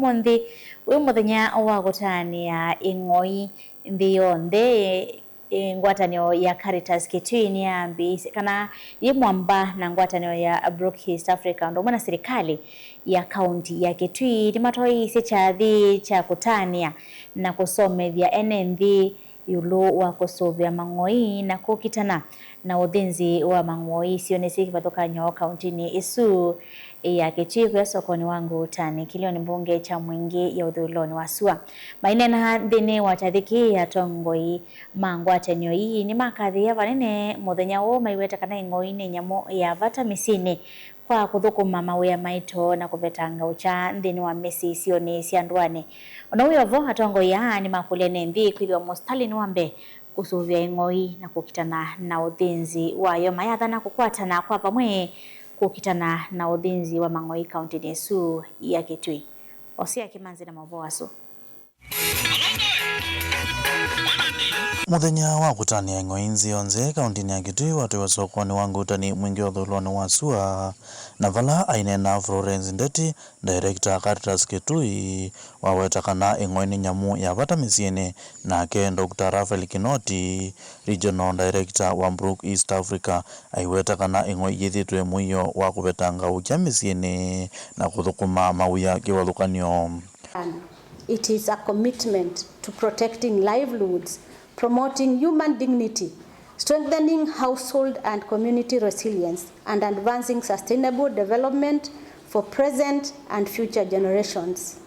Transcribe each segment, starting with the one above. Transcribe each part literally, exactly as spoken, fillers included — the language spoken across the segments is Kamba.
Ũmũnthĩ wĩ mũthenya wa kũtanĩa ĩng'oi nthĩ yonthe, ĩ, ngwatanĩo ya Caritas Kitui nĩyambĩĩsye kana yĩ mwamba na ngwatanĩo ya Brook East Africa ũndũ ũmwe na silikalĩ ya kaunti ya Kitui nĩmatwaĩĩsye kyathĩ kya kũtanĩa na kũsomethya ene nthĩ ĩũlũ wa kũsũvĩa mang'oi na kũkitana na ũthĩnzi wa mang'oi isionĩ syĩ kĩvathũkany'o kauntinĩ ĩsu ya Kitui, kũya sokonĩ wa Ngutani, kĩlĩonĩ mbunge kya Mwingĩ ya ũthũĩlonĩ wa sua. Maineena nthĩnĩ wa kyathĩ kĩĩ, atongoi ma ngwatanĩo ii nĩmakathĩĩa vanene mũthenya ũũ, maiweta kana ĩng'oi nĩ nyamũ ya vata mĩsyĩnĩ kwa kũthũkũma mawĩa maito na kũvetanga ũkya nthĩnĩ wa mĩsyĩ isionĩ sya ndũanĩ. O na wĩ o vo, atongoi aa nĩmakũlya ene nthĩ kwĩthĩwa mũsitalĩnĩ wa mbee kũsũvĩa ĩng'oi na kũkitana na ũthĩnzi wayo, mayathana kũkwatana kwa vamwe kũkitana na ũthĩnzi wa mang'oi kauntinĩ ĩsu ya Kitui. Osea Kĩmanzi na maũvoo asu. Mũthenya wa kũtanĩa ĩng'oi nzĩ yonthe kauntinĩ ya Kitui watwĩwe sokonĩ wa Ngutani Mwingĩ ũthũĩlonĩ wa sua, na vala aineena Florence Ndeti, director Caritas Kitui, waweta kana ĩng'oi nĩ nyamũ ya vata mĩsyĩnĩ, nake Doctor Raphael Kinoti, regional director wa Brook East Africa, aiweta kana ĩng'oi yĩthĩtwe mũio wa kũvetanga ũkya mĩsyĩnĩ na kũthũkũma mawĩa kĩvathũkany'o. It is a commitment to protecting livelihoods, promoting human dignity, strengthening household and community resilience, and advancing sustainable development for present and future generations.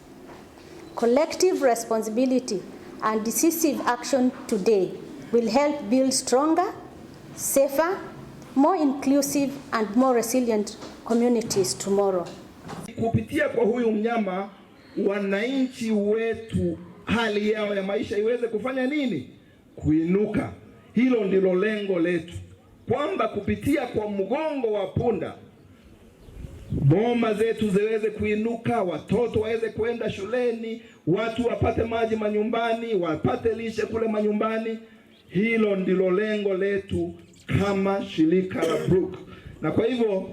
Collective responsibility and decisive action today will help build stronger, safer, more inclusive, and more resilient communities tomorrow. Kupitia kwa huyu mnyama, wananchi wetu hali yao ya maisha iweze kufanya nini? Kuinuka. Hilo ndilo lengo letu, kwamba kupitia kwa mgongo wa punda, boma zetu ziweze kuinuka, watoto waweze kwenda shuleni, watu wapate maji manyumbani, wapate lishe kule manyumbani. Hilo ndilo lengo letu kama shirika la Brook. Na kwa hivyo,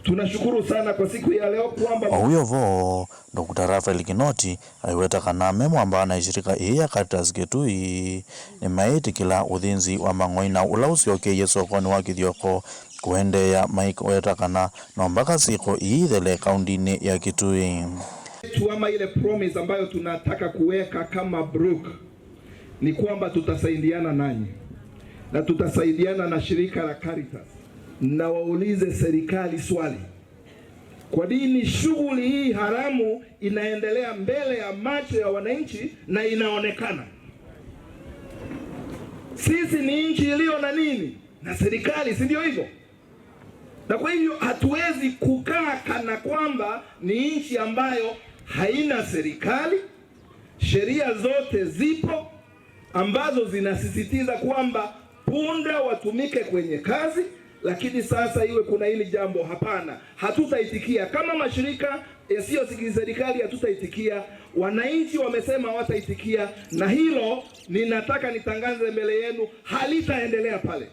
tunashukuru sana kwa siku ya leo kwamba O wĩ o vo, Doctor Raphael Kinoti aiweta kana me mwamba na ĩshirika ĩĩ ya Caritas Kitui nĩmeĩtĩkĩla ũthĩnzi wa mang'oi na ũla ũsyokeie sokonĩ wa Kithioko kũendeea, maiweta kana no mbaka syĩko ii ithele kauntinĩ ya Kitui. Yetu ama ile promise ambayo tunataka kuweka kama Brook ni kwamba tutasaidiana nanyi na tutasaidiana na shirika la Caritas, na waulize serikali swali, kwa nini shughuli hii haramu inaendelea mbele ya macho ya wananchi na inaonekana? Sisi ni nchi iliyo na nini? Na serikali, si ndio hivyo? Na kwa hivyo hatuwezi kukaa kana kwamba ni nchi ambayo haina serikali. Sheria zote zipo ambazo zinasisitiza kwamba punda watumike kwenye kazi, lakini sasa iwe kuna hili jambo, hapana, hatutaitikia. Kama mashirika yasiyo serikali hatutaitikia, wananchi wamesema hawataitikia, na hilo ninataka nitangaze mbele yenu, halitaendelea pale.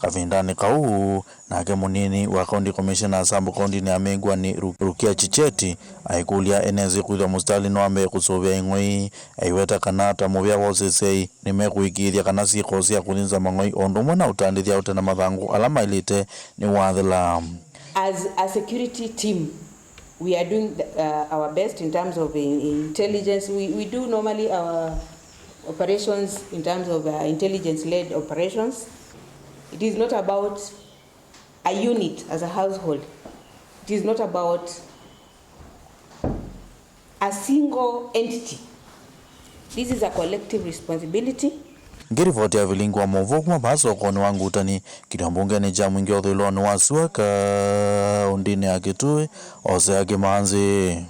Kavindanĩ kau, nake mũnini wa County Commissioner Sub County ya Mĩngwani, Ru-, Rukia Chicheti, aikũlya ene nzĩ kwĩthwa mũsitalĩnĩ wa mbee kũsũvĩa ĩng'oi, aiweta kana ta mũvĩa wa ũseseĩ, nĩmekũĩkĩĩthya kana syĩko sya kũthĩnza mang'oi o ũndũ ũmwe na ũtandĩthya ũtana mathangũ ala maĩlĩte nĩwathela. As a security team, we are doing the, uh, our best in terms of in-, intelligence. We, we do normally our operations in terms of, uh, intelligence-led operations. It is not about a unit as a household. It is not about a single entity. This is a collective responsibility. Ngĩrivoti ya vilingi wa maũvoo kuma vaa sokonĩ wa Ngutani, kĩlio mbungenĩ kya Mwingĩ ũthũĩlonĩ wa sua kaũntĩnĩ ya Kitui, Osea Kĩmanzi.